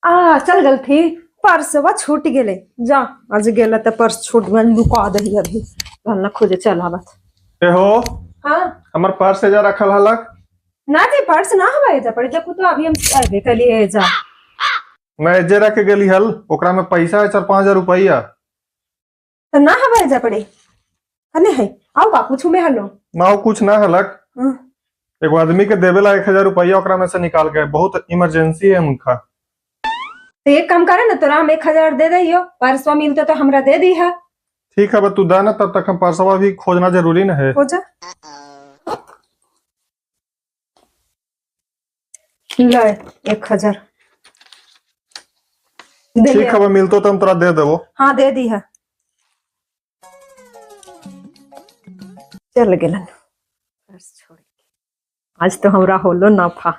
आ चल गल थी, पर्सवा छूट गेले। जा आज गेला त पर्स छूट गेल, लुका दही अभी ना खोजे चल आवत। ए हो। हाँ। हमर पर्स एजा रखल हलक। ना जी, पर्स ना हमारे जा पड़े, देखो तो अभी हम अबे कलिए जा। मैं एजे रख के गेली हल, ओकरा में पैसा है 4-5 हजार रुपया। तो ना हमारे जा पड़े कने है, आओ का कुछ में हलो। ना, वो कुछ ना हलक। एगो आदमी के देवे ला 1000 रुपया ओकरा में से निकाल के, बहुत इमरजेंसी है उनका। तो एक काम करे ना, तोरा हम 1000 दे दहियो, पर्सवा मिलते तो हमरा दे दी है। ठीक है, तू दा ना, तब तक हम पर्सवा भी खोजना जरूरी न है। हो जा, ले 1000 दे। ठीक है, मिलतो तो हम तोरा दे देबो। हाँ, दे दी है। चल गेलन पर्स छोड़ के। आज तो हमरा होलो नफा।